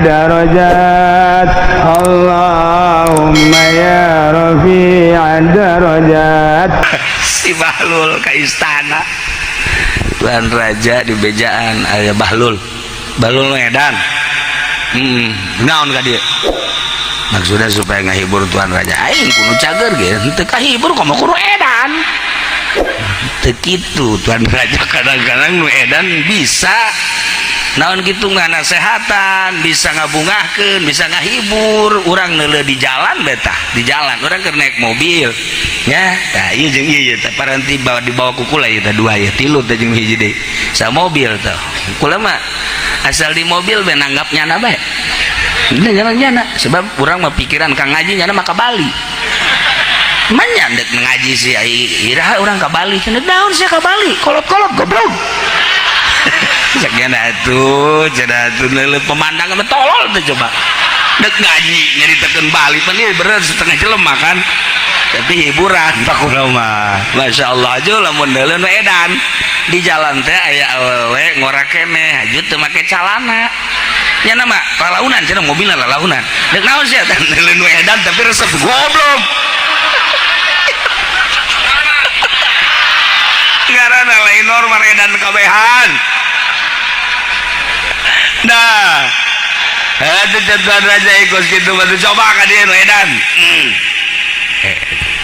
الدرجات اللهم يا رفيع الدرجات. Si Bahlul ke istana Tuan Raja di bejaan aya Bahlul. Bahlul nu edan. Naon ka dieu? Maksudnya supaya ngahibur Tuan Raja. Aing kudu cager ge henteu kahibur komo kudu edan. Teu kitu Tuan Raja, kadang-kadang nu edan bisa naon gitu, nganasehatan, bisa ngabungahkeun, bisa ngahibur. Urang neuleuh di jalan beta, di jalan urang keur naik mobil ya. Nah, ieu jeung ieu teh paranti bawa dibawa ku kula ieu teh dua, ieu tilu teh jeung hiji deui sa mobil teh. Kula mah asal di mobil be nanggap nyana bae. Ini jalan nyana, sebab urang mah pikiran kang ngaji, nyana mah ka Bali. Manya dek ngaji sih ai iraha urang ka Bali cenah, naon sia ka Bali kolot-kolot goblok. Cek nyana atuh, cenah atuh neuleuh pemandangan mah tolol teh. Coba dek ngaji nyaritakeun Bali pan ieu bener setengah jelema kan, tapi hiburan pak kula mah. Masya Allah aja lamun neuleuh nu edan di jalan teh aya awewe ngora keneh aju teu make calana, nya nama lalaunan cenah, mobilna lalaunan. Dek naon sia teh? Neuleuh nu edan tapi resep goblok. Ngaranna lain normal, edan kabehan. Nah, itu Tuan Raja ikut gitu batu coba ka dieu nu edan.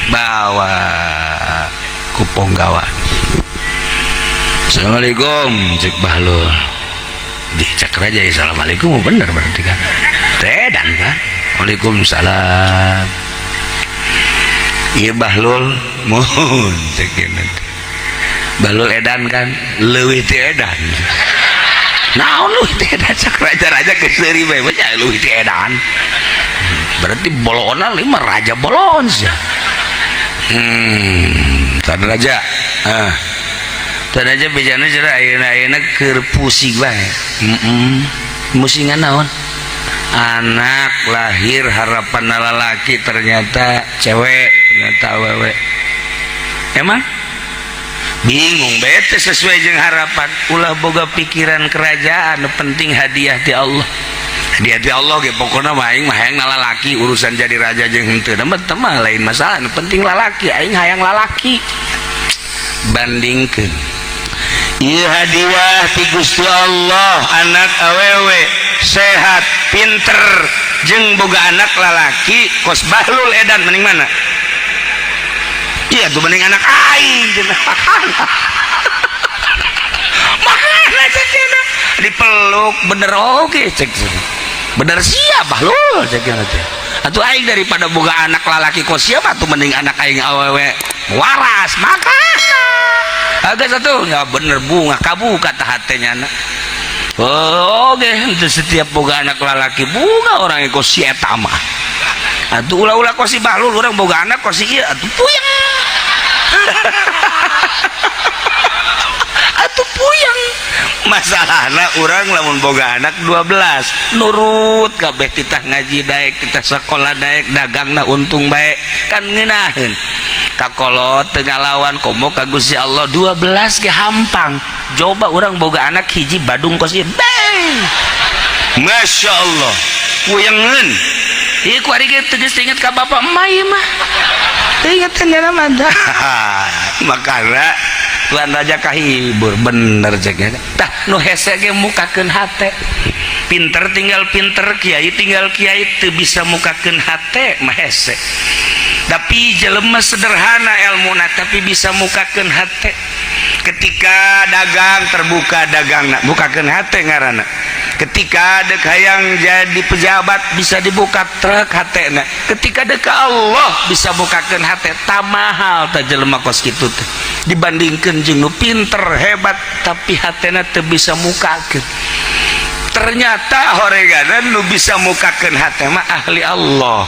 Bawa ku ponggawa. Assalamualaikum, cek Bahlul. Di cek raja, assalamualaikum bener berarti kan edan kan. Waalaikumsalam. Iya Bahlul, mohon cek nanti. Bahlul edan kan, leuwih ti edan. Naon leuwih ti edan? Cek raja-raja geus seuri bae bae leuwih ti edan. Berarti bolona lima raja bolon sih. Tuan raja. Ah. Tuan raja bejana cenah ayeuna-ayeuna keur pusing bae. Heeh. Musingan naon? Anak lahir harapan lalaki ternyata cewek, ternyata awewe. Emang bingung bete sesuai jeung harapan. Ulah boga pikiran kerajaan, penting hadiah ti Allah. Hadiah ti Allah ge pokona mah aing mah hayang lalaki, urusan jadi raja jeung henteu mah teu mah lain masalah, nu penting lalaki, aing hayang lalaki. Bandingkeun ieu hadiah ti Gusti Allah anak awewe sehat pinter jeung boga anak lalaki kos Bahlul edan, mending mana? Iya tuh mending anak aing cenah. Makana cek cenah dipeluk bener oge cek cenah. Bener siap Bahlul cek cenah teh. Atuh aing daripada boga anak lalaki kos siapa tuh mending anak aing awewe waras. Makana agak satu nggak bener bunga kabuka tah hatenya na. Oh, oke, henteu setiap boga anak lalaki bunga orang kos si eta mah. Atuh ulah-ulah kos si Bahlul, urang boga anak kos si ieu atuh puyeng. Atuh puyeng. Masalahna urang lamun boga anak 12 nurut kabeh, titah ngaji daek, titah sekolah daek, dagangna untung bae kan ngeunaheun. Kakolot teu ngalawan komo ka Gusti Allah 12 ge hampang. Coba urang boga anak hiji badung kos ieu. Beng. Masya Allah. Puyengeun. Ieu ku ari ge teu geus inget ka bapak emak ieu mah. Teu inget kan nyana mah. Makana Tuan Raja kahibur bener ceknya. Tah nu hese ge mukakeun hate. Pinter tinggal pinter, kiai tinggal kiai, teu bisa mukakeun hate mah hese. Tapi jelema sederhana ilmuna tapi bisa mukakeun hate. Ketika dagang terbuka dagangna, bukakeun hate ngaranna. Ketika dek hayang jadi pejabat bisa dibuka truk hatena. Ketika dek Allah bisa bukakeun hate, tamahal tah jelema kos kitu teh. Dibandingkeun jeung nu pinter hebat tapi hatena teu bisa mukakeun. Ternyata horeganan nu bisa mukakeun hate mah ahli Allah.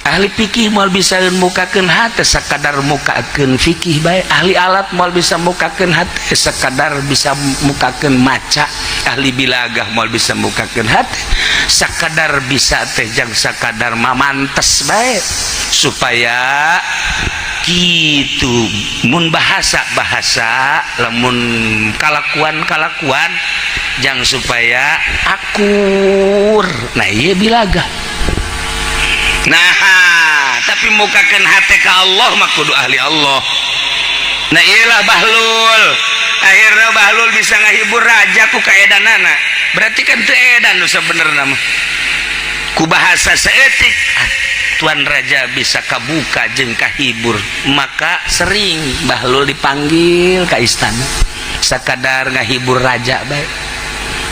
Ahli fikih moal bisa mukakeun hate, sakadar mukakeun fikih bae. Ahli alat moal bisa mukakeun hate, sakadar bisa mukakeun maca. Ahli bilagah moal bisa mukakeun hate, sakadar bisa teh jang sakadar mamantes bae supaya Kitu mun bahasa-bahasa lamun kalakuan-kalakuan jang supaya akur. Nah ieu bilaga. Nah tapi mukakeun hate ka Allah mah kudu ahli Allah. Nah iyalah Bahlul, akhirnya Bahlul bisa ngahibur raja ku kaedanana. Berarti kan teu edan nu sabenerna mah. Ku bahasa seetik tuan raja bisa kabuka jeung kahibur, maka sering Bahlul dipanggil ke istana sakadar ngahibur raja bae.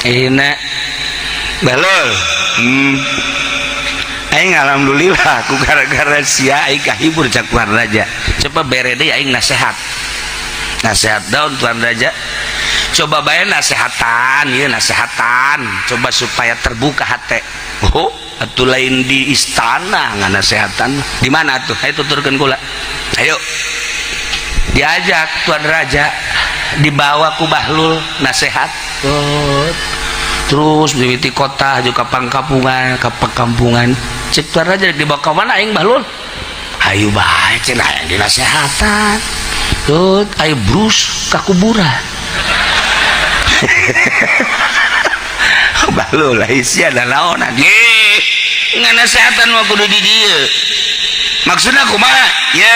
Enak Bahlul, aing alhamdulillah ku gara-gara sia aing kahibur cak tuan raja. Coba bere deui aing nasehat, nasehat daun tuan raja. Coba bae nasehatan, ieu nasehatan, coba supaya terbuka hate. Oh, atuh lain di istana nganasehatan. Di mana tuh? Ayo tuturkeun kula. Ayo. Diajak tuan raja, dibawa ku Bahlul nasehat. Oh. Terus mimiti kota juga pangkampungan, ka perkampungan. Cek tuan raja dibawa ka mana aing Bahlul? Hayu bae cenah hayang dinasehatan. Tuh, ayo brus ka kuburan. Bahlul lah sia da naonan. Ye, nganasehatan mah kudu di dieu. Maksudna kumaha? Ye,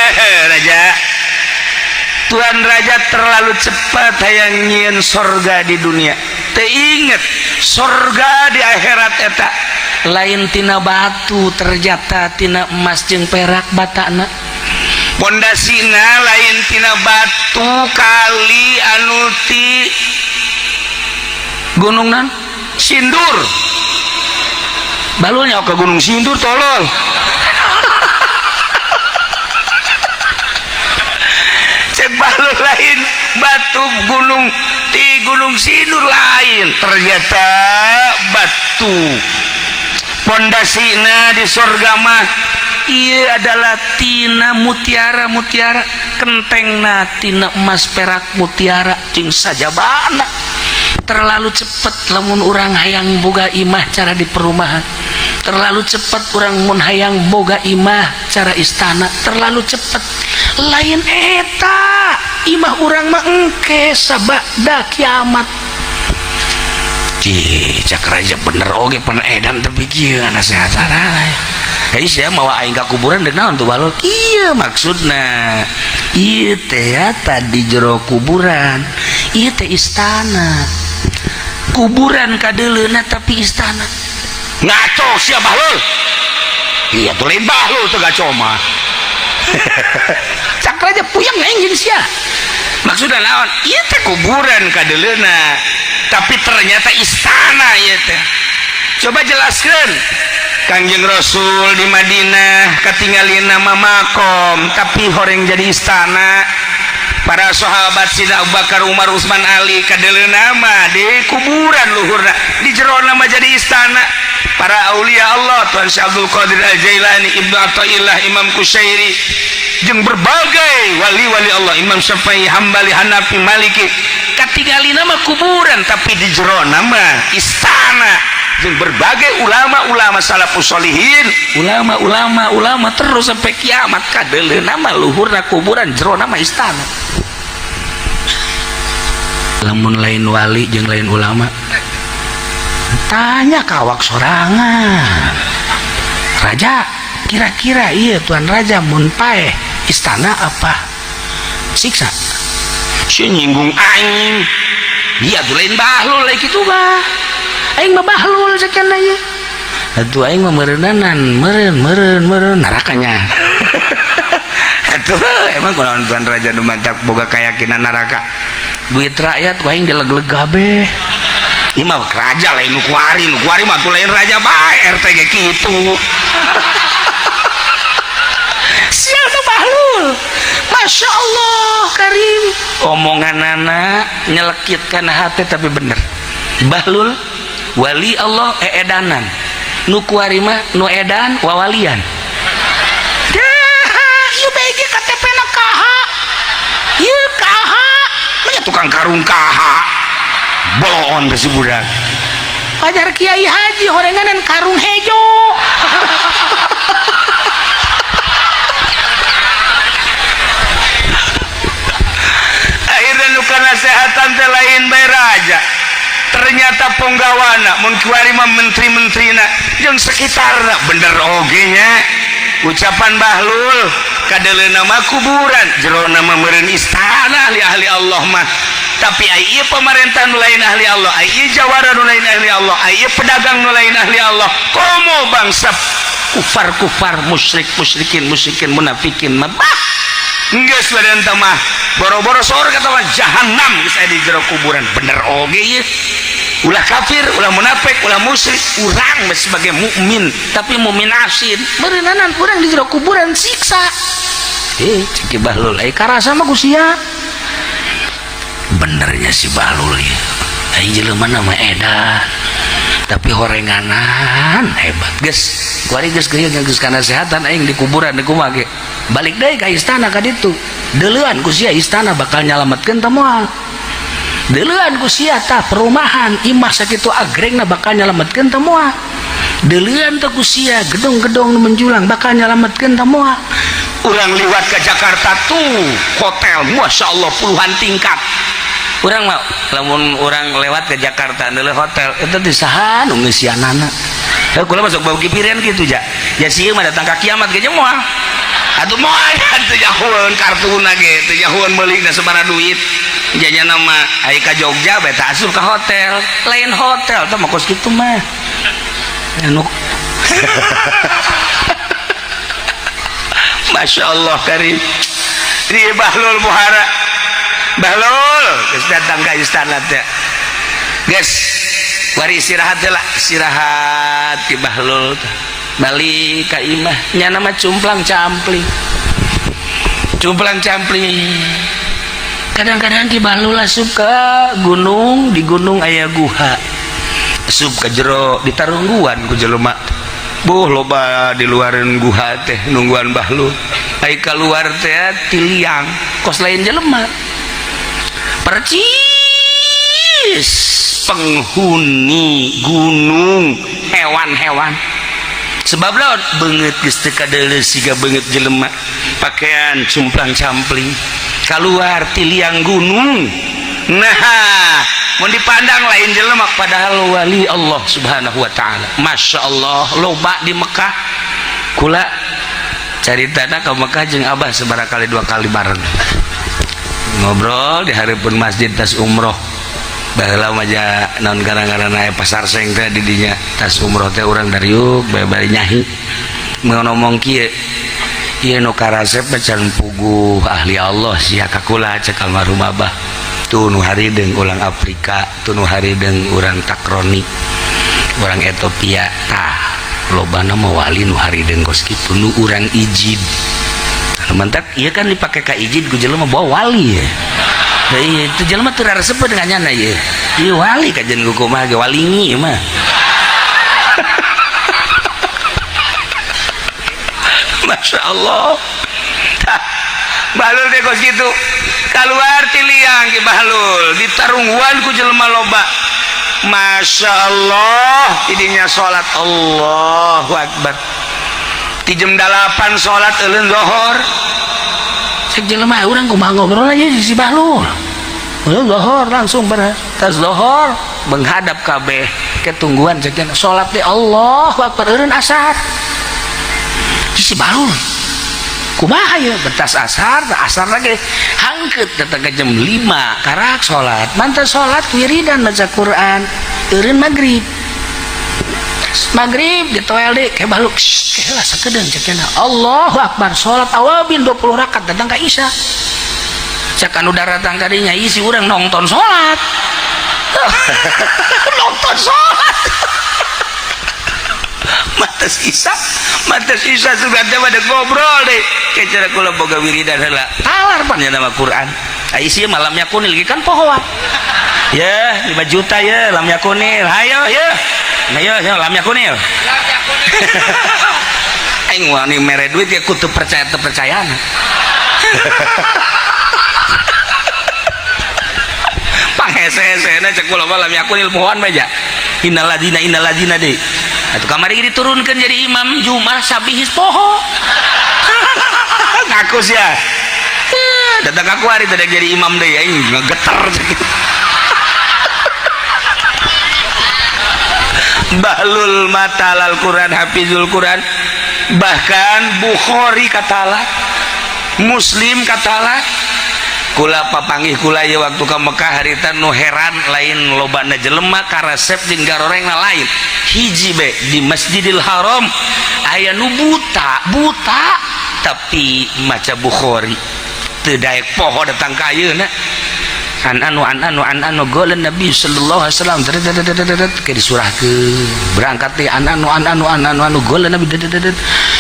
raja. Tuan raja terlalu cepat hayang nyieun sorga di dunia. Teu inget sorga di akhirat eta lain tina batu, ternyata tina emas jeung perak batana. Pondasina lain tina batu kali anu ti gunung nan Sindur. Balulnya ke Gunung Sindur tolol. Cek balul lain batu gunung ti Gunung Sindur lain, ternyata batu pondasina di surga mah iya adalah tina mutiara-mutiara, kentengna tina emas perak mutiara jeung sajabana. Terlalu cepet lamun urang hayang boga imah cara di perumahan, terlalu cepet urang mun hayang boga imah cara istana, terlalu cepet. Lain eta imah urang mah engke sabada kiamat. Cih, cak raja bener oge pan edan tapi kieu nasehatan. Hei sia mawa aing ka kuburan deuk naon tuh Balul? Iya maksudna. Ieu teh tadi jero kuburan, ieu teh istana. Kuburan kadeuleuna tapi istana. Ngaco sia Bahlul. Iya tuh lain Bahlul tuh ngaco mah. Cak raja puyeng aing jeung sia. Maksudna naon? Ieu teh kuburan kadeuleuna, tapi ternyata istana ieu teh. Coba jelaskan. Kangjeng Rasul di Madinah katingalin nama makom tapi horeng jadi istana. Para sahabat Sina Abu Bakar, Umar, Utsman, Ali kadeuleuna nama di kuburan luhurna, di jero nama jadi istana. Para aulia Allah Tuhan Syekh Abdul Qadir Al-Jailani, Ibnu Athaillah, Imam Kusyairi jeung berbagai wali-wali Allah, Imam Syafi'i, Hambali, Hanafi, Maliki katingalin nama kuburan tapi di jero nama istana. Jeung berbagai ulama-ulama salafus solihin, ulama-ulama ulama terus sampai kiamat kadeuleuna nama luhurna kuburan, jero nama istana. Lamun lain wali jeung lain ulama tanya ka awak sorangan. Raja kira-kira iya tuan raja mun paeh istana apa siksa? Si nyinggung aing. Dia tuh lain Bahlul lain kitu mah. Aing mah Bahlul sakian ieu. Atuh aing mah meureunanan, meureun meureun meureun narakanya. Atuh emang kunaon tuan raja nu mantak boga keyakinan neraka. Duit rakyat ku aing dileg-leg kabeh. Ieu mah raja lain nu kuari, nu kuari mah tuh lain raja bae RT ge kitu. Sia tuh Bahlul. Masya Allah Karim. Omongan anak nyelekitkan hati tapi bener. Bahlul wali Allah eedanan. Nu kuari mah nu edan wawalian. Dah, ieu bae ge KTP na kaha. Ieu kaha. Manya tukang karung kaha. Boloon ke si budak. Pajar Kiai Haji horenganan karung hejo. Kanasehatan teh lain bae raja, ternyata ponggawana mun kiwari mah menteri-menterina jeung sekitarna. Bener oge nya ucapan Bahlul, kadeleuna mah kuburan, jerona mah meureun istana ahli-ahli Allah mah. Tapi ai ieu pemerintah nu lain ahli Allah, ai ieu jawara nu lain ahli Allah, ai ieu pedagang nu lain ahli Allah, komo bangsa kufar-kufar, musyrik musyrikin musyrikin munafikin mah, bah, geus badan mah boro-boro sorga mah jahanam geus aya di jero kuburan. Bener oge ieu, ulah kafir, ulah munafik, ulah musyrik, urang sebagai mukmin tapi mukmin asin meureunanan urang di jero kuburan siksa. Cek Bahlul, ai karasa mah ku sia. Benernya si Bahlul ya, ai jelema mah edan tapi horenganan hebat. Geus kuari geus geuyeun, geus kanasehatan aing di kuburan di kumaha ge. Balik deui ka istana ka ditu, deuleuan ku sia istana bakal nyalametkeun teh moal, deuleuan ku sia tah perumahan imah sakitu agrengna bakal nyalametkeun teh moal, deuleuan teh ku sia gedung-gedung nu menjulang bakal nyalametkeun teh moal. Urang liwat ke Jakarta tuh hotel Masya Allah puluhan tingkat. Urang mah lamun urang lewat ke Jakarta ndeuleu hotel itu di saha nu ngeusianana. Heuh, kula masuk bau kipirian kitu ja ya, sieun mah datang ka kiamat ge moal atuh, moal teu jahueun kartuna ge, teu jahueun meulina sabaraha duit jajana mah. Ai ka Jogja bae tah asup ka hotel, lain hotel teh mah kos kitu mah anu. Masya Allah karim di Bahlul Muhara. Bahlul geus datang ka istana teh, geus wari istirahat lah, istirahat di Bahlul teh. Balik ka imah nya nama cumplang campling, cumplang campling. Kadang-kadang Ki Bahlul asup ke gunung, di gunung aya guha, asup ke jero ditarungguan ku jelema. Buh, loba di luaran guha teh nungguan Bahlul. Ai keluar teh tiliang kos lain jelema percis penghuni gunung, hewan-hewan. Sebab lawan beungeut geus teu kadeuleu siga beungeut jelema, pakaian cumplang campling keluar tiliang gunung. Nah, mau dipandang lain jelema padahal wali Allah Subhanahu wa taala. Masya Allah loba di Mekah. Kula caritana ke Mekah jeung Abah sabaraha kali, dua kali bareng ngobrol di hareupeun masjid tas umroh. Baheula mah ja naon gara-gara aya pasar seng teh di dinya tas umroh teh urang dariuk bae bari nyahi mau ngomong kieu, ieu nu karasep can puguh ahli Allah sia ka kula. Cek almarhum Abah tuh, nu harideung urang Afrika tuh, nu harideung urang Takroni, urang Ethiopia. Tah, lobana mah wali nu harideung kos kitu, nu urang ijid. Mantak ieu kan dipake ka ijid ku jelema bawa wali ya. Da ieu itu jelema teu resep dengan nyana ieu. Ieu wali kajian ku kumaha ge walingi mah. Masya Allah. Tah, Bahlul teh kos kitu. Keluar ti liang Ki Bahlul, ditarungguan ku jelema loba. Masya Allah, idinya salat Allahu Akbar. Di jam 8 salat euleun zohor. Cek jelema urang kumaha ngobrol aja si Bahlul. Euleun zohor langsung beres. Tas zohor menghadap kabeh ketungguan cek salat teh Allahu Akbar euleun asar. Si Bahlul kumaha ya betas asar, asar lagi hangkeut datang ke jam 5 karak salat. Mantan salat wiridan baca Quran eureun maghrib. Maghrib ditoel deui ke Bahlul lah sakedeung cek Allahu Akbar salat awabin 20 rakaat datang ka Isya. Cek anu daratang kadinya isi urang nonton salat. Nonton salat. Matas Isa, matas Isa sudah teh pada ngobrol deh. Kayak cara kula boga wiridan heula. Talar pan ya nama Quran. Ai isi malam yakunil kan pohoan. Ya, 5 juta ya lam yakunil. Hayo ya. Nah ya, ya lam yakunil. Aing wani mere duit ya kudu percaya teu percayaan. Panghese-hesena cek kula mah lam yakunil pohoan bae ja. Innalladzina innalladzina deui. Atuh kamari diturunkan jadi imam Jumat sabihis poho. Ngaku sia. Datang aku hari tadi jadi imam deh aing ngegeter gitu. Bahlul matalal Quran, hafizul Quran, bahkan Bukhari katala, Muslim katala. Kula papanggih kula ye waktu ka Mekah harita nu heran lain lobana jelema karesep jeung garorengna lain. Hiji be di Masjidil Haram aya nu buta, buta tapi maca Bukhari. Teu daek poho datang ka ayeuna. An anu an anu an anu golan Nabi sallallahu alaihi wasallam ke disurahkeun berangkat teh an anu an anu an anu anu golan Nabi.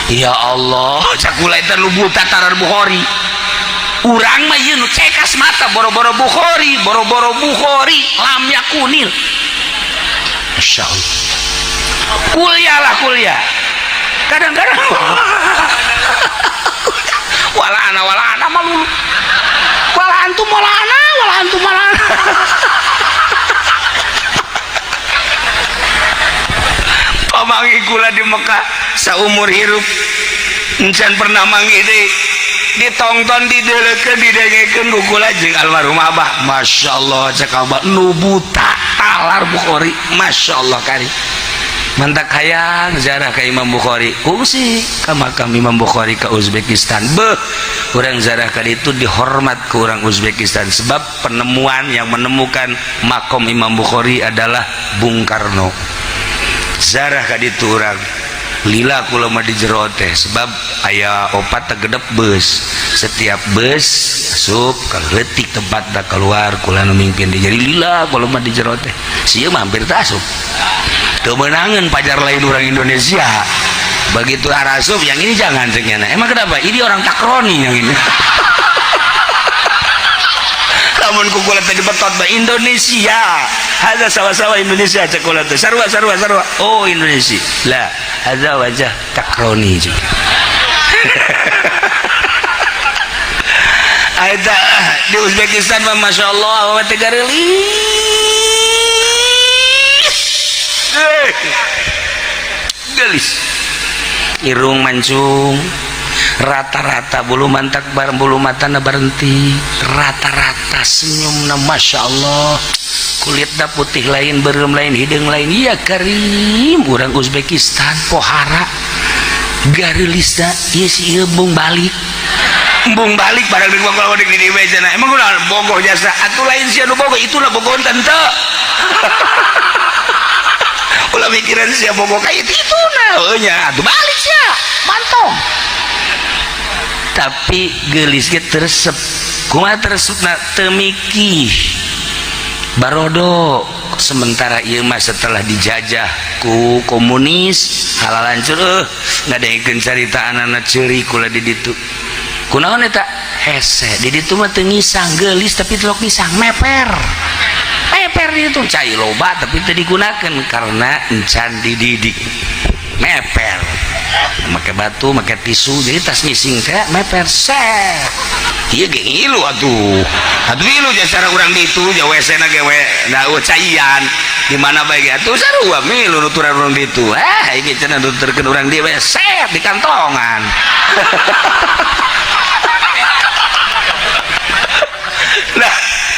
Ya Allah, cakula eta nu buta tarar Bukhari. Urang mah ieu nu cekas mata boro-boro Bukhari, boro-boro Bukhari lam yakunil. Masya Allah. Kuliah lah kuliah. Kadang-kadang wala ana malulu. Wala antum wala ana, wala antum wala ana. Pamangi kula di Mekah saumur hirup encan pernah manggih deui. Ditongton dideulekeun didengekeun ku kula jeung almarhum Abah. Masya Allah cek Abah nu buta talar Bukhari. Masya Allah kari. Mantak hayang ziarah ka Imam Bukhari. Kungsi ka makam Imam Bukhari ka Uzbekistan. Beuh, urang ziarah ka ditu dihormat ku urang Uzbekistan sebab penemuan yang menemukan makom Imam Bukhari adalah Bung Karno. Ziarah ka ditu urang lila kula mah di jero teh sebab aya opat tegedep bus. Setiap bus asup ka leutik tempatna keluar kula nu mimpin di. Jadi lila kula mah di jero teh. Sieun mah hampir teu asup. Kemenangan pajar lain orang Indonesia. Begitu arasup yang ini jangan ceknya. Emang kenapa? Ini orang takroni yang ini. Lamun ku kula teh dibetot ba Indonesia. Hadza sawa-sawa Indonesia cek kula teh. Sarua sarua sarua. Oh Indonesia. Lah, hadza wajah takroni juga. Eta di Uzbekistan mah Masya Allah awewe teh gareulis. Gelis. Irung mancung, rata-rata bulu mantak bareng bulu matana berhenti, rata-rata senyumna Masya Allah, kulitna putih lain, berem lain, hidung lain. Ya karim, urang Uzbekistan pohara gareulisna ieu si ieu bung balik. Bung balik barang di kalau di dieu cenah. Emang kunaon bogoh jasa atuh lain sia nu bogoh, itulah bogoh tante. Ulah mikiran sia bogoh ka itu itu nah nya atuh balik sia mantong. Tapi geulis ge teresep. Kumaha teresepna teu mikih. Barodo sementara ieu mah setelah dijajah ku komunis halalancur ngadengekeun carita anana ceurik kula di ditu. Kunaon eta? Hese di ditu mah teu ngisang geulis tapi telok ngisang meper. Meper di ditu cai loba tapi teu digunakeun karena encan dididik. Meper. Make batu, make tisu, jadi tas ngising teh meper set. Ieu ge ngilu atuh. Atuh ngilu jasa urang ditu ja WC na ge we da caian. Di mana bae ge atuh sarua ngilu nuturan urang ditu. Ah, ieu cenah nuturkeun urang dieu we set di kantongan. Nah,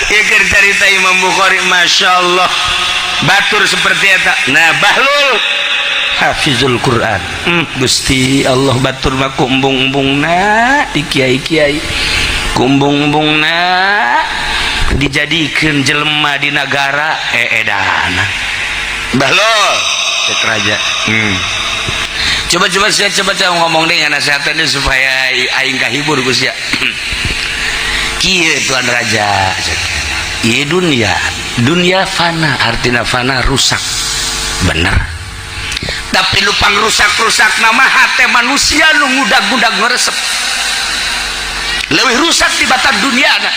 ieu keur carita Imam Bukhari Masya Allah. Batur seperti eta. Nah, Bahlul hafizul Quran. Gusti Allah batur mah kumbung-umbungna di kiai-kiai. Kumbung-umbungna dijadikeun jelema di nagara eedana. Bahlul cek raja. Coba-coba sia coba-coba ngomong deh nasihatan dia supaya aing kahibur ku sia. Kieu tuan raja. Ieu dunia, dunia fana, artina fana rusak. Bener. Tapi lupang rusak-rusak nama hati manusia nu ngudag-ngudag ngeresep. Leuwih rusak di batar dunia na.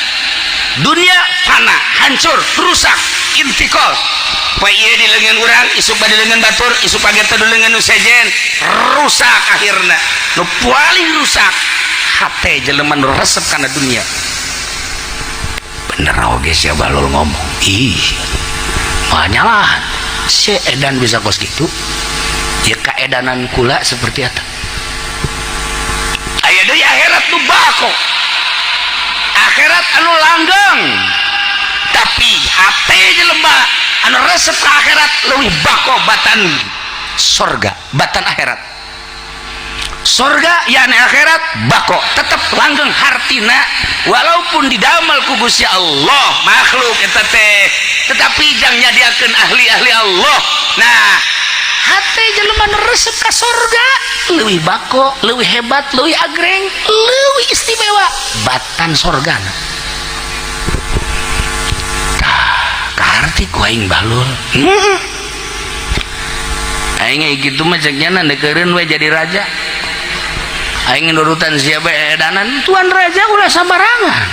Dunia fana, hancur, rusak, intikal. Poe ieu di leungeun urang, isuk di leungeun batur, isuk pagi teh di leungeun nu sejen, rusak akhirna. Nu paling rusak hate jelema nu resep kana dunia. Bener oge sia Bahlul ngomong. Ih, manyalah si edan bisa kos gitu. Ya keedanan kula seperti eta. Aya deui akhirat nu bako. Akhirat anu langgeng, tapi hate jelema anu resep ke akhirat leuwih bako batan sorga, batan akhirat. Sorga yakni akhirat bako, tetap langgeng hartina, walaupun didamel ku Gusti Allah makhluk eta teh, tetapi jang nyadiakeun ahli-ahli Allah. Nah, hate jelema nu resep ka sorga leuwih bako, leuwih hebat, leuwih agreng, leuwih istimewa batan sorgana. Tah, kaharti ku aing, Bahlul. Aing gitu mah ceknya ndekeureun we jadi raja. Aing nurutan siapa edanan tuan raja, ulah sambarangan.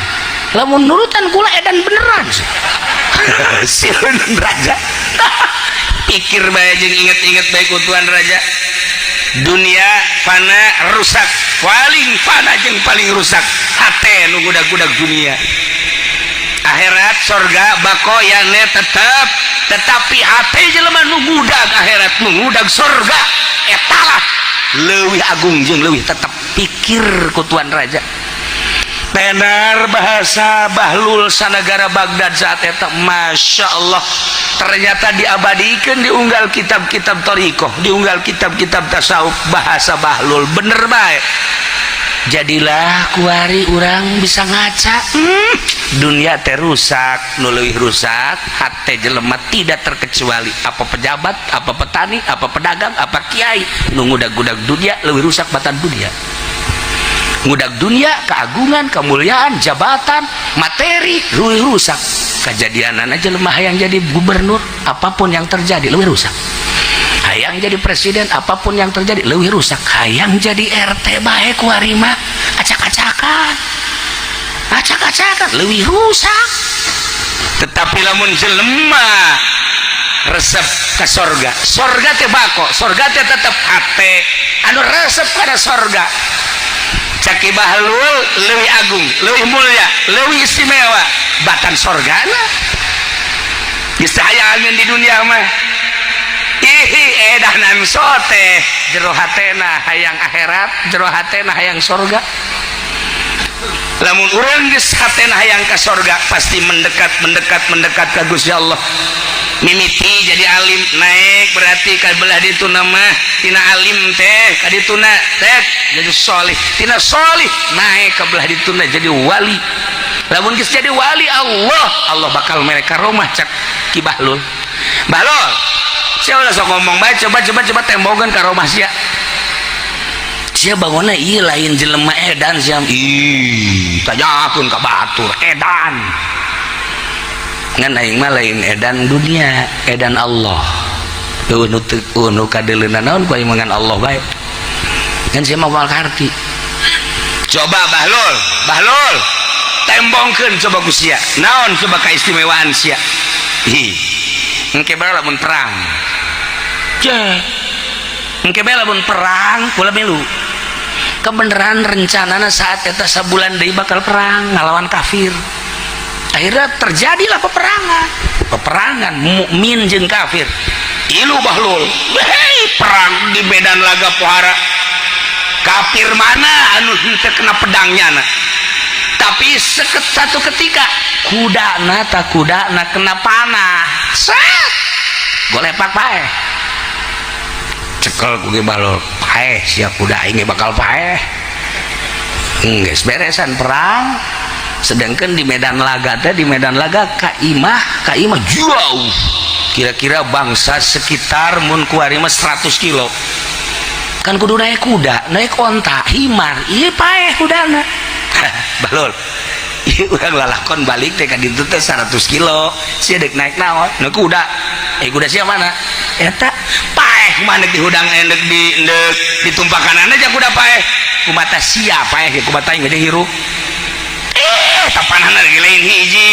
Lamun nurutan kula, edan beneran sih. Sieun raja. Pikir bae jeung inget-inget bae ku tuan raja. Dunia fana, rusak, paling fana jeung paling rusak hate nu gudag-gudag dunia. Akhirat sorga bako yakni tetep, tetapi hate jelema nu ngudag akhirat, nu ngudag sorga, etalah leuwih agung jeung leuwih tetep. Pikir ku tuan raja, tenar bahasa Bahlul sanagara Baghdad saat eta. Masya Allah, ternyata diabadikan, diunggal kitab-kitab thoriqoh, diunggal kitab-kitab tasawuf, bahasa Bahlul bener baik. Jadilah kuari urang bisa ngaca, dunia teh rusak, nu leuwih rusak hate jelema, tidak terkecuali apa pejabat, apa petani, apa pedagang, apa kiai. Nu ngudag-gudag dunia leuwih rusak batan dunia. Ngudag dunia, keagungan, kemuliaan, jabatan, materi, leuwih rusak. Kejadian aja lemah yang jadi gubernur, apapun yang terjadi lebih rusak. Hayang jadi presiden, apapun yang terjadi lebih rusak. Hayang jadi RT bae kuari mah acak-acakan, acak-acakan, lebih rusak. Tetapi lamun jelema resep ke sorga, sorga teh bako, sorga teh tetep. Hate anu resep pada sorga, cek Ki Bahlul, lebih agung, lebih mulia, lebih istimewa batan sorgana. Geus hayangeun di dunia mah, ih, edanan sote, jero hatena hayang akhirat, jero hatena hayang sorga. Lamun urang geus hatena hayang ka sorga, pasti mendekat, mendekat, mendekat ka Gusti Allah. Mimiti jadi alim, naik berarti ka belah ditu nama, tina alim teh ka dituna teh jadi solih, tina solih naik ke belah dituna jadi wali. Lamun geus jadi wali Allah, Allah bakal mereka rumah. Cek Ki Bahlul, "Bahlul, sia ulah sok ngomong bae, coba, coba, coba tembogan ka rumah sia. Sia bangunna ieu lain jelema edan sia." Ih, tanyakeun ka batur, edan. Ngan aing mah lain edan dunia, edan Allah. Eueuh nu teu, nu kadeuleuna naon ku aing mah, ngan Allah bae. Ngan sia mah moal kaharti. Coba Bahlul, Bahlul, tembongkeun coba ku sia. Naon coba kaistimewaan sia? Ih, engke bae lamun perang. Ceh. Engke bae lamun perang kula milu. Kebenaran rencanana saat eta sabulan deui bakal perang ngalawan kafir. Akhirnya terjadilah peperangan, peperangan mukmin jeung kafir. Ilu Bahlul, hei, perang di medan laga pohara kafir mana anu henteu kena pedangnya na. Tapi satu ketika kuda na tak kuda na kena panah, set, golepak, paeh. Cekel ku Bahlul, "Paeh siap, kuda aing bakal paeh." Geus beresan perang, sedangkan di medan laga teh, di medan laga ka imah jauh, kira-kira bangsa sekitar mun kuari mah 100 kilo kan, kudu naik kuda, naik onta, himar. Iya, paeh kudana. "Balul, iya, urang lalakon balik teh ka ditu teh 100 kilo, sia dek naik naon?" "Naik kuda." "Eh, kuda sia mana?" "Eta." "Paeh mana di hudang endek di endek ditumpakan aja kuda paeh. Kumata sia paeh, kumata aing aja hirup." Eh, tapanana lagi lain hiji.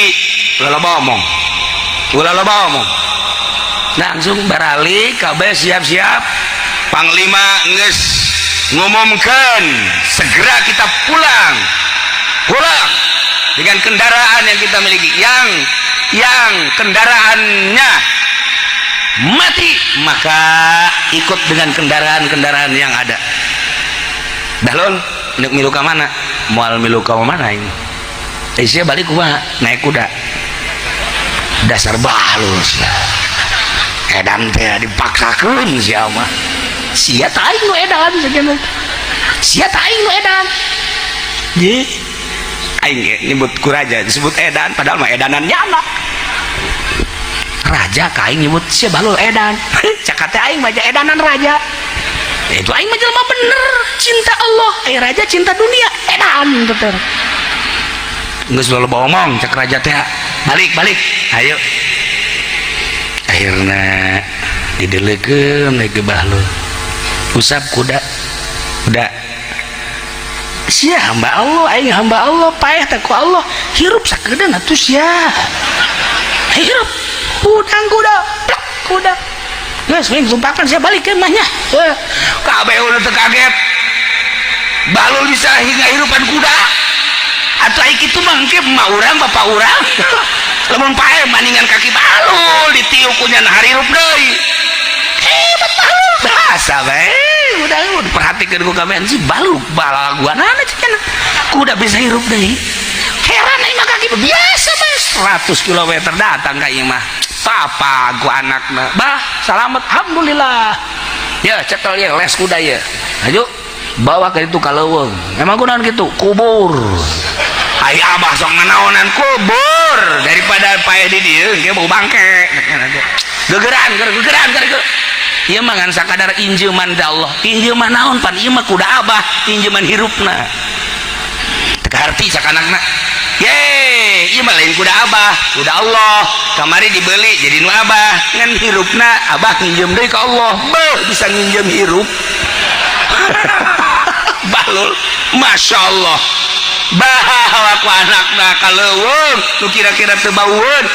Ulah loba omong, ulah loba omong. Langsung beralih kabeh siap-siap. Panglima geus ngumumkan, segera kita pulang, pulang dengan kendaraan yang kita miliki. Yang kendaraannya mati maka ikut dengan kendaraan-kendaraan yang ada. Bahlul, milu ka mana? Moal milu ka mana ini. Sia balik kumaha naik kuda dasar bahlul sia edan teh dipaksakeun sia mah sia tah aing nu edan sia sia tah aing nu edan ye aing ge nyebut ku raja disebut edan padahal mah edanan nyana raja ka aing nyebut sia bahlul edan cakap teh aing mah edanan raja itu aing mah jelema bener cinta Allah raja cinta dunia edan teh geus loba omong cek raja teh balik balik ayo akhirna didelekeun we ke bahlul usap kuda kuda sia hamba Allah aing hamba Allah paeh teh ku Allah hirup sakedeung atuh sia hirup hudang kuda plak kuda geus we tumpakan sia balik ke mah nya kabeh udah teu kaget bahlul bisa hingga hirupan kuda atau aing kitu mah engke emak urang bapak urang lamun paeh maningan kaki bahlul ditiup ku nya harirup deui hebat bahlul bahasa bae udah diperhatikeun ku kabehan si bahlul balaguanana cenah kuda bisa hirup deui heran aing mah kaki biasa bae 100 km datang ka ieu mah papa ku anakna bah salamet alhamdulillah ya cekel ya les kuda ya ayo bawa ke itu ka leuweung emang kunaon kitu kubur ai abah sok nganaonan kubur daripada paeh di dieu ge bau bangke gegeran gegeran gegeran ieu mah ngan sakadar injeuman da Allah injeuman naon pan ieu mah kuda abah injeuman hirupna teu kaharti cak anakna ye ieu mah lain kuda abah kuda Allah kamari dibeli jadi nu abah ngan hirupna abah nginjem deui ka Allah beuh bisa nginjem hirup bahlul Masya Allah bawa ku anakna ka leuweung nu kira-kira teu baueun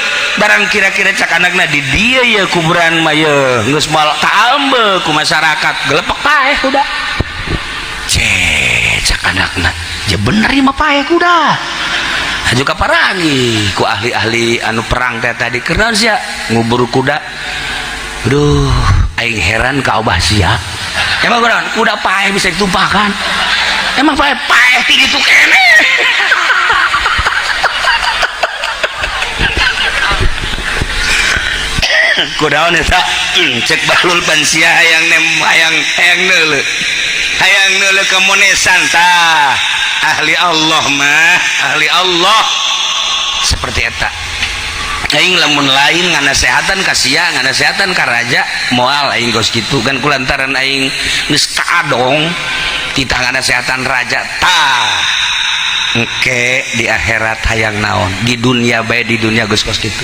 barang kira-kira cak anakna di dieu ye kuburan mah ye geus moal kaambe ku masyarakat gelepek paeh kuda cek anakna je bener ieu mah paeh kuda haju ka parangi ku ahli-ahli anu perang teh tadi keur naon sia ngubur kuda aduh aing heran ka abah sia emang kunaon kuda paeh bisa ditumpahkan emang paeh paeh ti ditu keneh kudaon eta cek bahlul pan sia hayang nem hayang hayang neuleu ka monesan tah ahli Allah mah ahli Allah seperti eta aing lamun lain nganasehatan ka sia nganasehatan ka raja moal aing kos kitu kan kulantaran aing geus kaadong titah nganasehatan raja tah engke di akhirat hayang naon di dunia bae di dunia geus kos kitu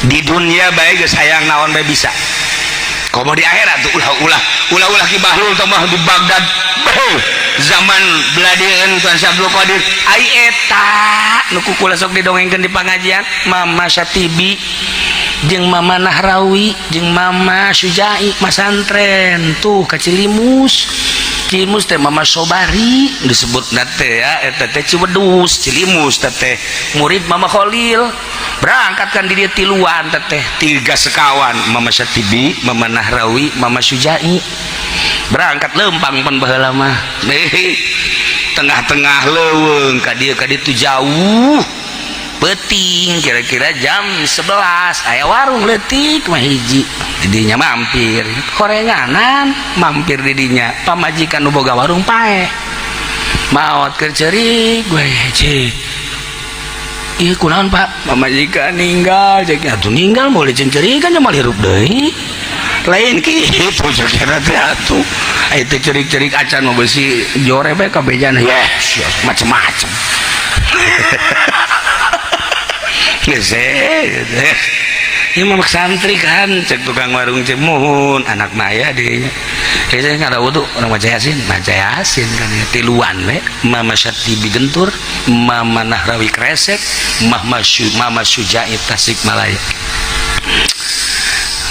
di dunia bae geus hayang naon bae bisa komo di akhirat tuh ulah ulah ulah ulah ki bahlul teh mah di Baghdad beuh zaman beladieun Tuan Syekh Abdul Qadir ai eta nu ku kula sok didongengkeun di pangajian Mama Syatibi jeung Mama Nahrawi jeung Mama Sujai masantren tuh ka Cilimus Cilimus teh Mama Sobari disebutna teh ya eta teh Ciwedus Cilimus teh murid Mama Khalil berangkat kan di dia tiluan teh tiga sekawan Mama Syatibi Mama Nahrawi Mama Sujai berangkat lempang pan baheula mah tengah-tengah leuweung ka dieu tuh jauh peuting kira-kira jam 11 aya warung leutik mah hiji didinya mampir korenganan mampir didinya pamajikan nu boga warung paeh maot keur ceurik we cik ieu kunaon Pak pamajikan ninggal cek atuh ninggal moal dicencerikan nya moal hirup deui lain kitu cek teh atuh aya teh cerik-cerik acan mah beusi jore bae kabejana yes macem-macem geus ieu mah santri kan cek tukang warung cek muhun anak mah aya dinya geus ngada wudu urang maca yasin kan ya tiluan we Mama Syatibi Gentur Mama Nahrawi Kresek Mama Sujai Tasikmalaya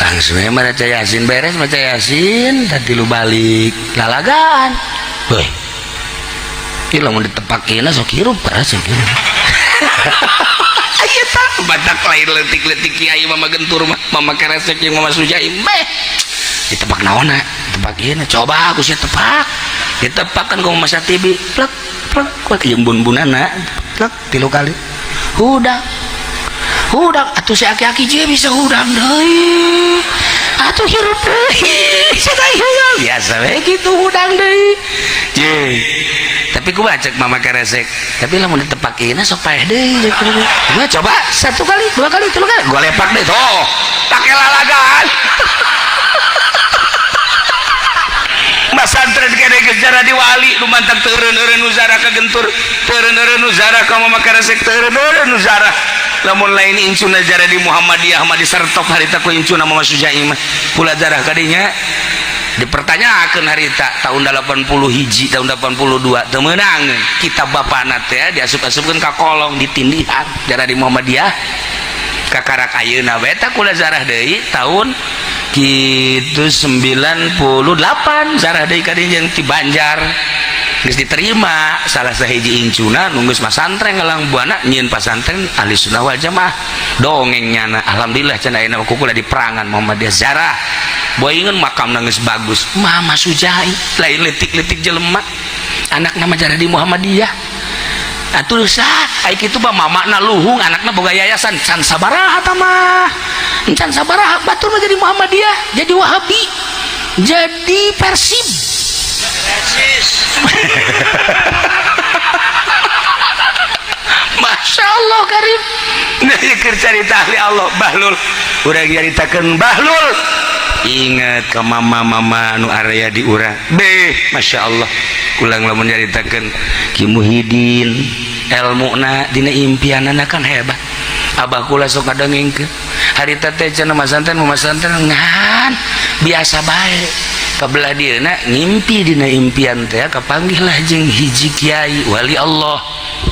langsung ya maca yasin beres maca yasin tadi lu balik lalagan weh ieu lamun ditepakeun sok hirup keras sok hirup aya tah batak lain leutik-leutik kiai Mama Gentur mah Mama Kresek jeung Mama Sujai meh ditepak naonna tepak ieu coba aku sia tepak ditepak kan ku Mama Syatibi plek plek kuat jeung bun-bunana plek tilu kali Hudang. Hudang atuh si aki-aki jeung bisa hudang deui. Atuh hirup deui. Cenah biasa we kitu hudang deui. Jeung tapi kumaha cek mama keresek, tapi lamun ditepakeunna sok paeh deui. Gua coba satu kali, dua kali, tilu kali, gua lepak deh tuh. Pake lalagan. Masantren kene geus jaradi wali nu mantap teureun-eureun nu zarah ka gentur, teureun-eureun nu zarah ka mama keresek, teureun-eureun nu zarah. Lamun lain incuna jaradi Muhammadiyah mah disertop harita ku incuna mama Sujai mah. Kula zarah kadinya dipertanyakan harita tahun 80 hiji, tahun 82 teu meunang kitab bapana teh diasup-asupkeun ka kolong ditindihan jaradi Muhammadiyah. Kakarak ayeuna we tah kula zarah deui tahun gitu 98 zarah deui ka dieu jeung ti Banjar geus diterima salah sahiji incuna nu geus masantren ngalang buana nyieun pasantren ahli sunnah wal jamaah dongeng nyana alhamdulillah cenah ayeuna kukula di perangan Muhammadiyah zarah boingeun makamna geus bagus Mama Sujai lain leutik-leutik jelema anakna mah jaradi Muhammadiyah atuh sah ai kitu mah mamana luhung anakna boga yayasan can sabaraha tah mah can sabaraha batur mah jadi Muhammadiyah jadi Wahabi jadi Persib. Masya Allah Karim. Nah, keur carita ahli Allah Bahlul urang nyaritakeun Bahlul ingat ke mama-mama nu area di urang beh Masya Allah ulang lamun nyaritakeun Ki Muhidin elmuna dina impianana kan hebat abah kula sok ngadongengkeun harita teh cenah masantren masantren ngan biasa bae kabelah dieuna ngimpi dina impian teh kapanggihlah jeung hiji kiai wali Allah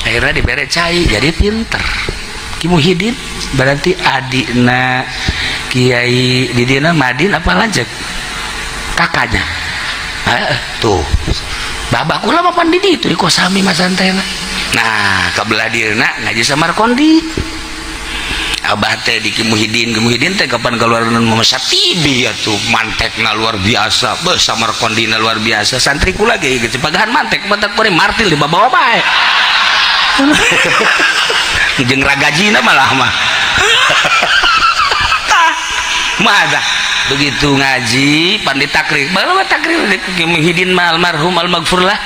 akhirnya dibere cai jadi pinter Ki Muhidin berarti adikna Kiai di dina Madin apa lanjut kakaknya tuh babak kula mah pan di ditu di kosami masantren. Nah kabelah dieuna ngaji Samarkondi abah teh di Ki Muhidin, Ki Muhidin teh kapan keluar Mama Satibi atuh mantekna luar biasa beuh Samarkondina luar biasa santri kula ge geus pagahan mantek mantek kuring martil dibawa bae jeung ragajina malah mah mah begitu ngaji pan ditakrir baru takrir Ki Muhidin mah almarhum almaghfurlah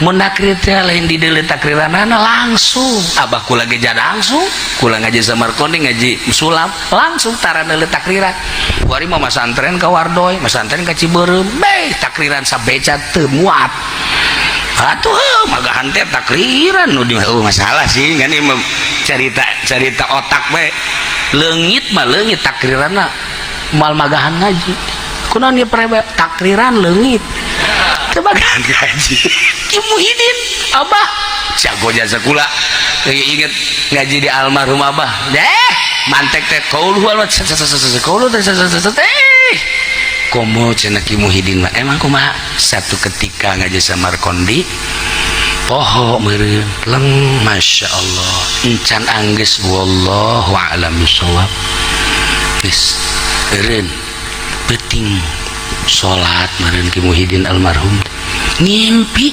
mun takrir teh lain di deuleu takriranana langsung abah kula ge langsung kula ngaji Samarkondi ngaji sulam langsung tara deuleu takriran kuari mah masantren ka Wardoy masantren ka Cibeureum beh takriran sabeca teu muat atuh magahan teh takriran nu di masalah sih kan ieu carita carita otak bae leungit mah leungit takriranna mal magahan ngaji kunaon ieu prebe takriran leungit teu magahan ngaji Ki Muhidin abah jago jasa kula inget ngaji di almarhum abah deh mantek teh kauluh kauluh teh komo cenah Ki Muhidin mah emang kumaha satu ketika ngaji Samarkondi poho meureun leng Masya Allah encan anggeus wallahu a'lam bishawab geus eureun peuting salat meureun Ki Muhidin almarhum ngimpi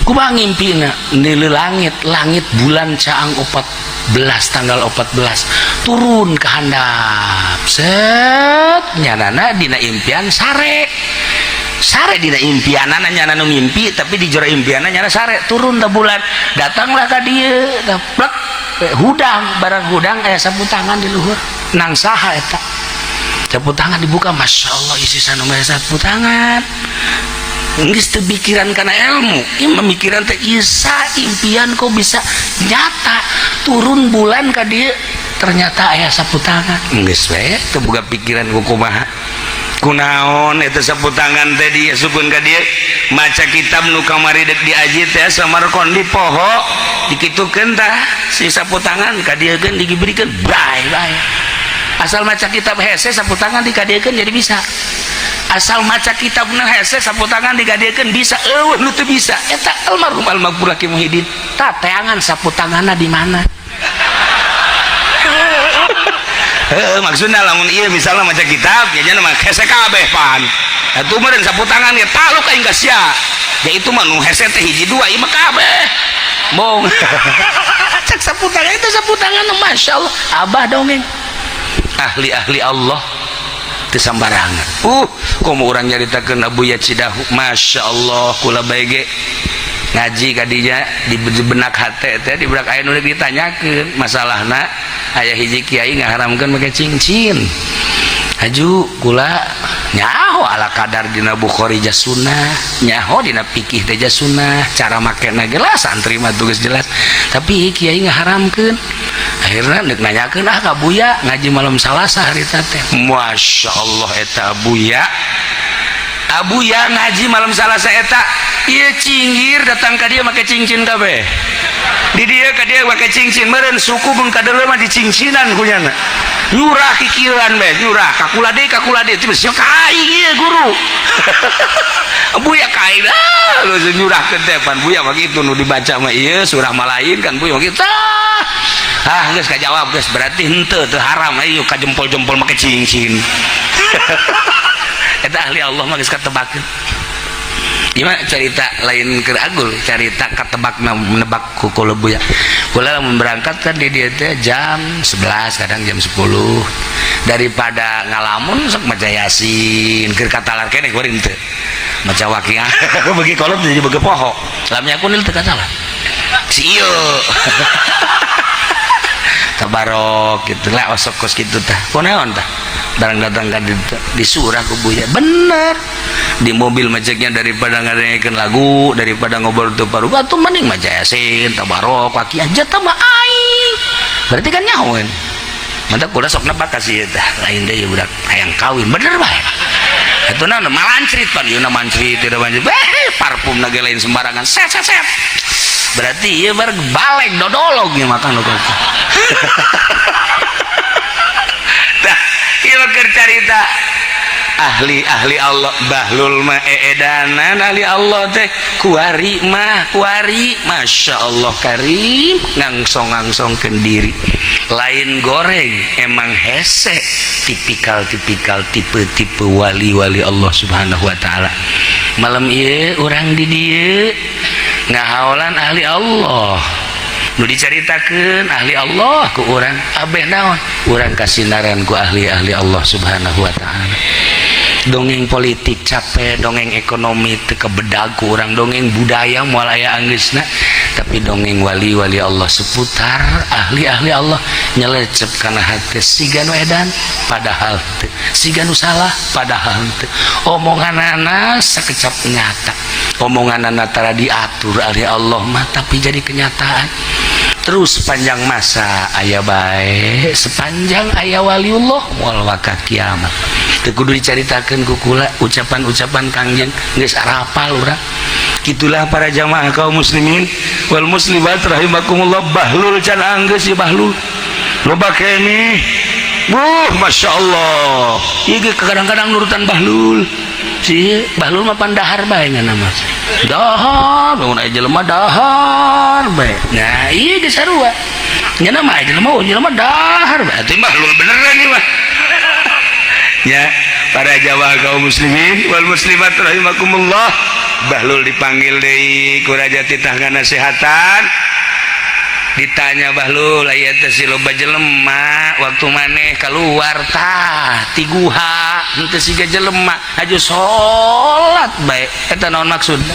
kumaha ngimpina nilai langit langit bulan caang 14 tanggal 14 turun ke handap set nyanana dina impian sare sare dina impianana nyana nu ngimpi tapi di jero impianna nyana sare turun da bulan datanglah ka dieu plek hudang barang hudang aya sapu tangan di luhur nang saha eta sapu tangan dibuka Masya Allah isi sanu sapu tangan geus teu pikiran kana ilmu ieu memikiran teh isa impian kok bisa nyata turun bulan ka dieu ternyata aya sapu tangan geus we teu boga pikiran ku kumaha kunaon eta sapu tangan teh diasupkeun ka dieu maca kitab nu kamari deuk diaji teh Samarkondi poho dikitukeun tah si sapu tangan ka dieu keun digibrikeun bae bae asal maca kitab hese sapu tangan dikadiekeun jadi bisa asal maca kitab nu hese sapu tangan digadiekeun bisa eueuh nu teu bisa eta almarhum almaghfurlah Ki Muhidin tah teangan sapu tanganna di mana heuh maksudna lamun ieu misalna maca kitab ya nya mah hese kabeh pan Atuh meureun sapu tangan ge taluk aing ka sia. Ya itu mah nu hese teh hiji dua, ieu mah kabeh. Bong. Cek sapu tangan itu, sapu tangan, Masya Allah. Abah dongeng. Ahli-ahli Allah teu sambarangan. Komo urang nyaritakeun Abuya Cidahu, Masya Allah, kula bae ge ngaji kadinya di benak hate teh, di benak aya nu ditanyakeun masalahna. Aya hiji kiai ngaharamkeun make cincin. Haju kula nyaho ala kadar dina Bukhari sunnah, nyaho dina fikih teh sunnah, cara makena gelas santri mah tugas jelas, tapi kiai ngaharamkeun. Akhirnya nek nanyakeun ah ka Buya ngaji malam Salasa harita teh. Masya Allah, eta Buya, Abuya ngaji malam Salasa eta ieu cinggir datang ka dia make cincin kabeh. Di dia ka dia make cincin, meureun suku mun kadeuleu mah dicincinan kunyana. Nyurah kikieuan bae, nyurah ka kula deui, ka kula deui, terus ka aing ieu guru. Buya ka aing ah lu nyurahkeun teh pan Buya mah kitu, nu dibaca mah ieu surah malain kan Buya mah kitu. Ah, geus kajawab geus, berarti henteu teu haram, ayo ka jempol-jempol make cincin. Eta ahli Allah mah geus katebakeun. Gimana cerita lain keur agul, cerita katebak menebak ku Buya. Kula lamun berangkat kan di dia teh jam 11, kadang jam 10. Daripada ngalamun sok maca Yasin keur katalar keneh kuring teu. Maca Waqiah bagi kolot jadi bagi poho. Lamnya kunil teu katalar. Si ieu. Tabarok gitu lah, osok kos gitu tah. Kunaon tah? Barang datang ka disurah ku Buya, bener di mobil macetnya, daripada ngadengekeun lagu, daripada ngobrol teu paru atuh mending maca Yasin, Tabarok, Waqiah jatah mah aing berarti kan nyahoeun. Mantap, kula sok nebak kasih tah lain deui budak hayang kawin, bener bae itu. Nah, malancrit pan ieu na mancrit, tidak mancrit eh parfum na ge lain sembarangan, set set set, berarti ieu bar balek dodolog nya makan nu. Tah, ieu keur carita ahli-ahli Allah. Bahlul mah eedanan, ahli Allah teh kuari mah kuari, Masya Allah karim, ngangsong-ngangsongkeun diri lain goreng, emang hese tipikal-tipikal tipe-tipe wali-wali Allah Subhanahu wa Ta'ala. Malam ieu urang di dieu ngahaolan ahli Allah nu dicaritakeun ahli Allah ku urang abeh naon, urang kasinaran ku ahli-ahli Allah Subhanahu wa Ta'ala. Dongeng politik capek, dongeng ekonomi teu kebedag ku urang, dongeng budaya moal aya anggeusna, tapi dongeng wali-wali Allah seputar ahli-ahli Allah nyelecep kana hati, siga nu edan padahal teu, siga nu salah padahal teu, omonganana sakecap nyata, omonganana tara diatur ahli Allah mah, tapi jadi kenyataan terus sepanjang masa aya bae, sepanjang aya waliullah moal waka kiamat. Teu kudu dicaritakeun ku kula, ucapan-ucapan Kangjeng geus arapal urang. Gitulah para jamaah kaum muslimin wal muslimat rahimakumullah. Bahlul can anggeus ya, bahlul loba keneh. Buh, Masya Allah, ieu ge kadang-kadang nurutan bahlul. Si bahlul mah pandahar bae ngan mah dahar, mun aya jelema dahar bae. Nah, ieu ge sarua nya mah, aya jelema, oh, jelema dahar bae. Atuh bahlul beneran ieu mah ya. Para jamaah kaum muslimin wal muslimat rahimakumullah, bahlul dipanggil deui ku raja, titah nasehatan. Ditanya bahlul, aya teh si loba jelema waktu maneh keluar tah ti guha henteu siga jelema, aju salat bae, eta naon maksudna?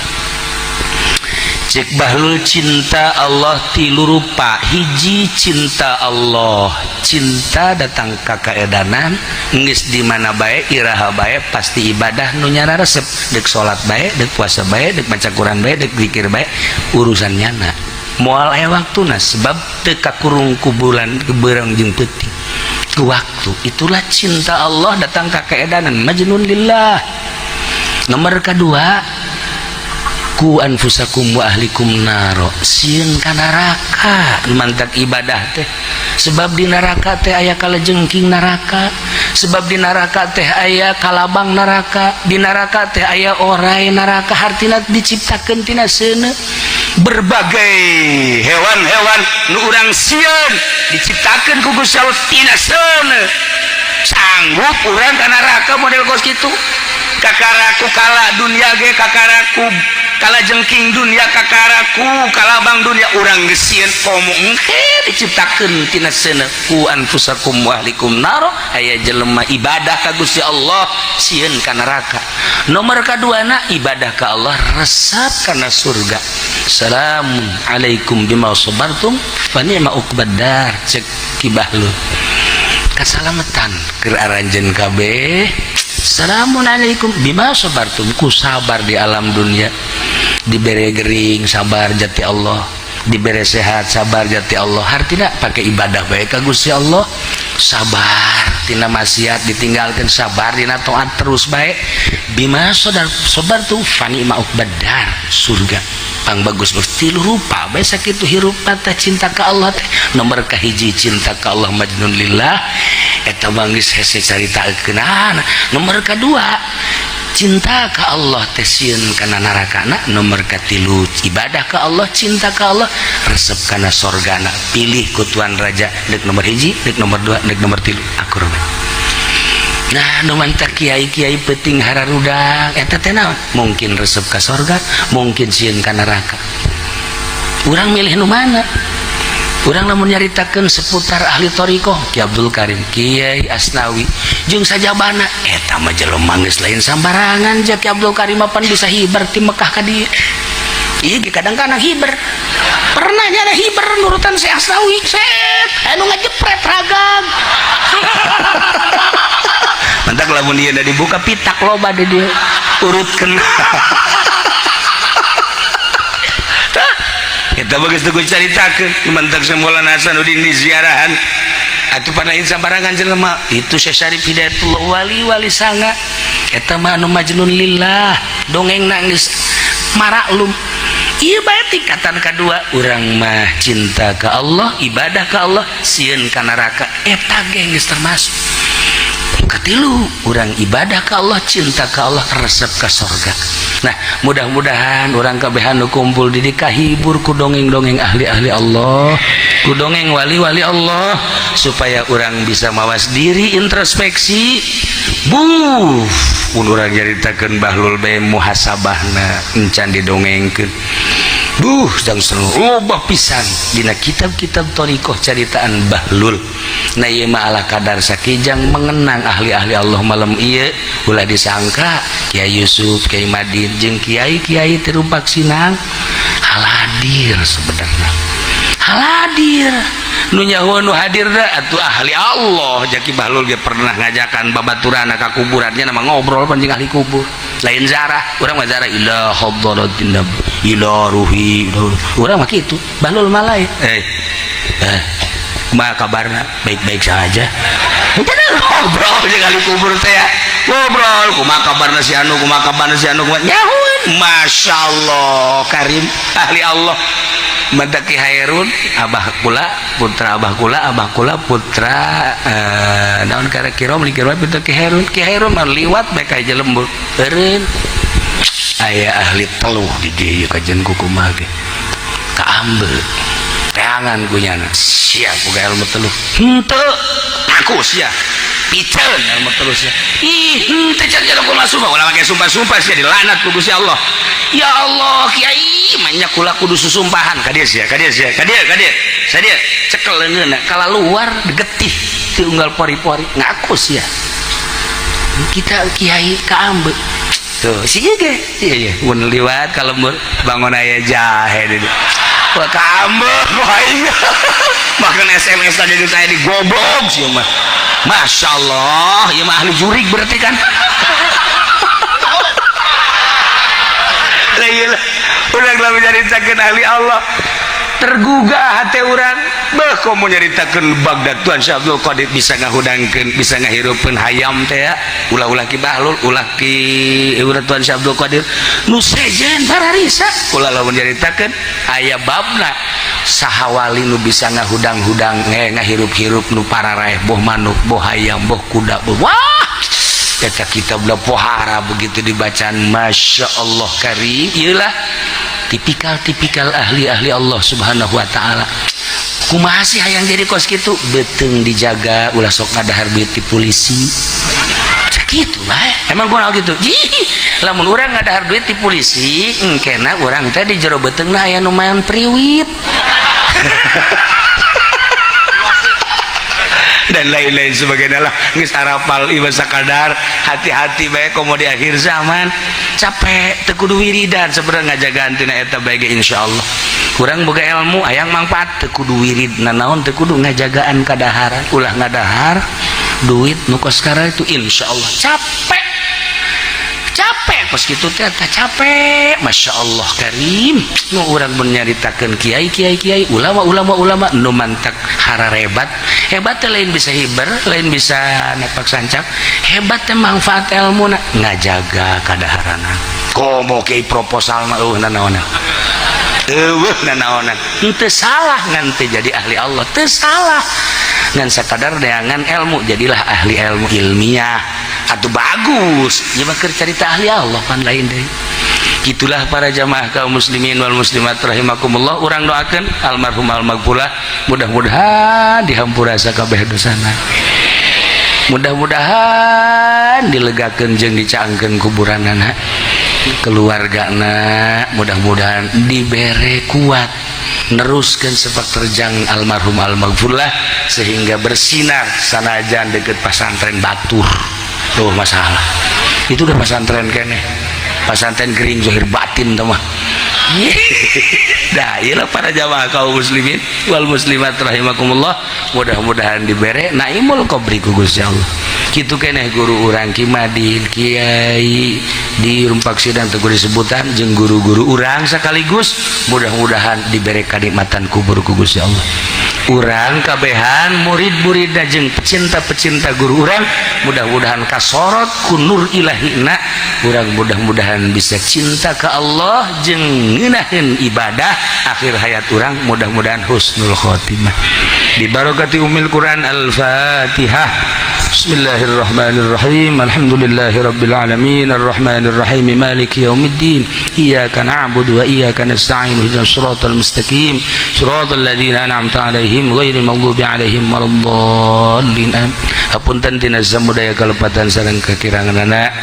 Cek bahlul, cinta Allah tilu rupa. Hiji, cinta Allah, cinta datang ka kaedanan, geus di mana bae, iraha bae, pasti ibadah nu nyana resep, dek salat bae, dek puasa bae, dek maca Quran bae, dek zikir bae, urusan nyana moal aya waktuna sebab teu kakurung ku bulan beurang jeung peuting ku waktu. Itulah cinta Allah datang ka keedanan, majnun lillah. Nomor kedua, qu anfusakum wa ahlikum naro, sieun ka neraka mantak ibadah teh, sebab di neraka teh aya kalajengking neraka, sebab di neraka teh aya kalabang neraka, di neraka teh aya orai neraka, hartina diciptakeun tina seuneu. Berbagai hewan-hewan nu urang sieun diciptakeun ku Gusti Allah tina seuneu. Sanggup urang ka neraka model kos kitu? Kakaraku kala dunia ge, kakaraku kala jengking dunia, kakaraku kalabang dunia, urang geus sieun. Komo engke diciptakeun tina seuneu. Qu anfusakum wa ahlikum naro. Aya jelema ibadah ka Gusti Allah sieun ka neraka. Nomor kaduana, ibadah ka Allah resep kana surga. Salamun alaikum bima sabartum fa ni'ma uqbad dar, cek Ki Bahlul. Kasalamatan keur aranjeun kabeh. Salamun alaikum bima sabartum, ku sabar di alam dunia. Dibere gering sabar jati Allah, dibere sehat sabar jati Allah. Hartina pakai ibadah baik ka Gusti Allah, sabar tina maksiat ditinggalkan, sabar dina taat terus baik. Bima sabar sabartum fa ni'ma uqbad dar, surga pang bagus. Tilu rupa bae sakitu hirup teh. Cinta ka Allah teh nomor kahiji, cinta ka Allah majnun lillah, eta mah geus hese caritakeun. Nomor kadua, cinta ka Allah teh sieun kana narakana. Nomor katilu, ibadah ka Allah, cinta ka Allah, resep kana sorgana. Pilih ku Tuan Raja, dek nomor hiji, dek nomor dua, dek nomor tilu, akur bae. Nah, nu mantak kiai-kiai penting hararudang eta teh naon? Mungkin resep ka sorga, mungkin sieun ka neraka. Urang milih nu mana? Urang lamun nyaritakeun seputar ahli thoriqoh, Ki Abdul Karim, Kiai Asnawi jeung sajabana, eta mah jelema geus lain sambarangan. Ja Ki Abdul Karim mah pan bisa hiber ti Mekah ka dieu. Ieu ge kadang-kadang hiber. Pernah nyana hiber nurutan si Asnawi, set anu ngajepret ragag. Mantak lamun dia udah dibuka pitak loba di dia urutkeun. Tah, eta bagus tuh caritakeun. Mantak Maulana Hasanuddin di ziarahan atuh panain sambarangan jelema itu. Syekh Syarif Hidayatullah wali-wali sanga, eta mah anu majnun lillah, dongeng nangis maraklum. Ieu bae tingkatan kedua, urang mah cinta ke Allah, ibadah ke Allah, sieun ka neraka, eta ge geus termasuk. Katilu, urang ibadah ke Allah, cinta ke Allah, resep ke sorga. Nah, mudah-mudahan urang kabehan nu kumpul di dieu kahibur ku dongeng-dongeng ahli-ahli Allah, ku dongeng wali-wali Allah, supaya urang bisa mawas diri, introspeksi. Buh, mun urang nyaritakeun Bahlul bae muhasabahna encan didongengkeun. Buh, jang seru loba pisan dina kitab-kitab thoriqoh caritaan Bahlul. Nah, ieu mah ala kadar sakijang mengenang ahli-ahli Allah malam ieu. Ulah disangka Kiai Yusuf, Kiai Madin jeung kiai-kiai Terumpak Sinang hadir. Sebenarnya hadir nu nyaho, nu hadir da atuh ahli Allah. Jaki Bahlul ge pernah ngajakan babaturan ka kuburannya, nama ngobrol pancing ahli kubur, lain zarah. Urang mah zarah ila hadratin nabi, ila ruhi, urang mah kitu. Bahlul mah lain. Eh, kumaha kabarna? Baik-baik saja. Bener, ngobrol jeung ahli kubur teh ya. Ngobrol kumaha kabarna si anu, kumaha kabarna si anu, kumaha nyahueun. Masya Allah karim, ahli Allah. Mata Ki Hairun, abah kula putra, abah kula, abah kula putra, naon kara kirom li kirom putra Ki Hairun. Ki Hairun mah liwat bae ka lembur eureun, aya ahli teluh di dieu kajen kumaha ge kaambe teangan ku nyana. Sia boga ilmu teluh henteu? Aku sia piceun ilmu teluh sia. Ih, henteu can jalan kumaha sumpah, ulah make sumpah-sumpah, sia dilanat ku Gusti Allah. Ya Allah, kiai manya kula kudu susumpahan. Ka dieu sia, ka dieu sia, ka dieu, ka dieu sadia. Cekel leungeunna kala luar getih ti unggal pori-pori. Ngaku sia kita kiai kaambe tuh si ieu ge ieu ye mun liwat ka lembur bangun aya jahe di dieu. Wah, kaambe aing bahkan SMS tadi geus aya di goblok sih mah. Masya Allah, ieu mah ahli jurig berarti kan. Lah ieu lah urang lamun nyaritakeun ahli Allah tergugah hati urang. Beuh, komo nyaritakeun Baghdad, Tuan Syekh Abdul Qadir bisa ngahudangkeun, bisa ngahirupkeun hayam teh ya. Ulah-ulah Ki Bahlul, ulah ki ulah Tuan Syekh Abdul Qadir nu sejen bararisa. Ulah lamun nyaritakeun aya babna saha wali nu bisa ngahudang-hudang, ngahirup-hirup nu pararaeh, boh manuk, boh hayam, boh kuda, boh wah eta kitab pohara begitu dibacaan. Masya Allah karim, iyalah tipikal-tipikal ahli-ahli Allah Subhanahu wa ta'ala. Kumaha sih hayang jadi kos kitu? Beuteung dijaga, ulah sok ngadahar duit ti polisi. Kitu bae. Emang kunaon kitu? Ih, lamun urang ngadahar duit ti polisi, engkena urang teh di jero beuteungna aya nu maen priwit. Dan lain-lain sebagainya lah, geus arapal ieu sakadar. Hati-hati bae komo di akhir zaman, capek teu kudu wiridan sebenarnya, ngajagaan tina eta bae ge insyaallah. Kurang boga ilmu hayang manfaat, teu kudu wirid nanaon, teu kudu ngajagaan kadaharan, ulah ngadahar duit nu kos itu insyaallah. Capek, capek kos kitu teh, capek. Masya Allah karim, nu urang mun nyaritakeun kiai, kiai, kiai, ulama, ulama, ulama nu mantak hararebat hebat teh, lain bisa hiber, lain bisa napak sancak. Hebat teh manfaat ilmu, ngajaga kadaharana. Komo kiai proposal mah eueuh nanaonan, eueuh nanaonan. Henteu salah ngan teu jadi ahli Allah, teu salah, ngan sakadar neangan ilmu, jadilah ahli ilmu ilmiah atau bagus ya mah keur carita ahli Allah pan lain deui. Gitulah para jamaah kaum muslimin wal muslimat rahimakumullah. Urang doakeun almarhum almaghfurlah, mudah-mudahan dihampura sakabeh dosana, mudah-mudahan dilegakeun jeung dicaangkeun kuburanana, keluargana mudah-mudahan dibere kuat neruskan sepak terjang almarhum almaghfurlah sehingga bersinar sanajan deket pasantren batur. Tuh masalah itu udah pesantren kene, pesantren gering zahir batin tuh mah. Nah, iyalah para jamaah kaum muslimin wal muslimat rahimakumullah, mudah-mudahan dibere naimul qabri ku Gusti Allah. Kitu keneh guru urang Ki Madin, kiai di Rumpak Sidang teu disebutan, jeung guru-guru urang sekaligus mudah-mudahan dibere kanikmatan kubur ku Gusti Allah. Urang kabehan murid-murid jeung pecinta-pecinta guru urang mudah-mudahan kasorot ku nur ilahina. Urang mudah-mudahan bisa cinta ke Allah jeung ngeunaheun ibadah. Akhir hayat urang mudah-mudahan husnul khotimah di barakati umil Quran. Al-Fatihah. Bismillahirrahmanirrahim. Alhamdulillahirabbil alamin, arrahmanirrahim, maliki yaumiddin, iyyaka na'budu wa iyyaka nasta'in, ihdinas siratal mustaqim, siratal ladzina an'amta 'alaihim ghairil maghdubi 'alaihim waladdallin. Amin. Hapunten tina samudaya kalepatan sareng kakiranganana.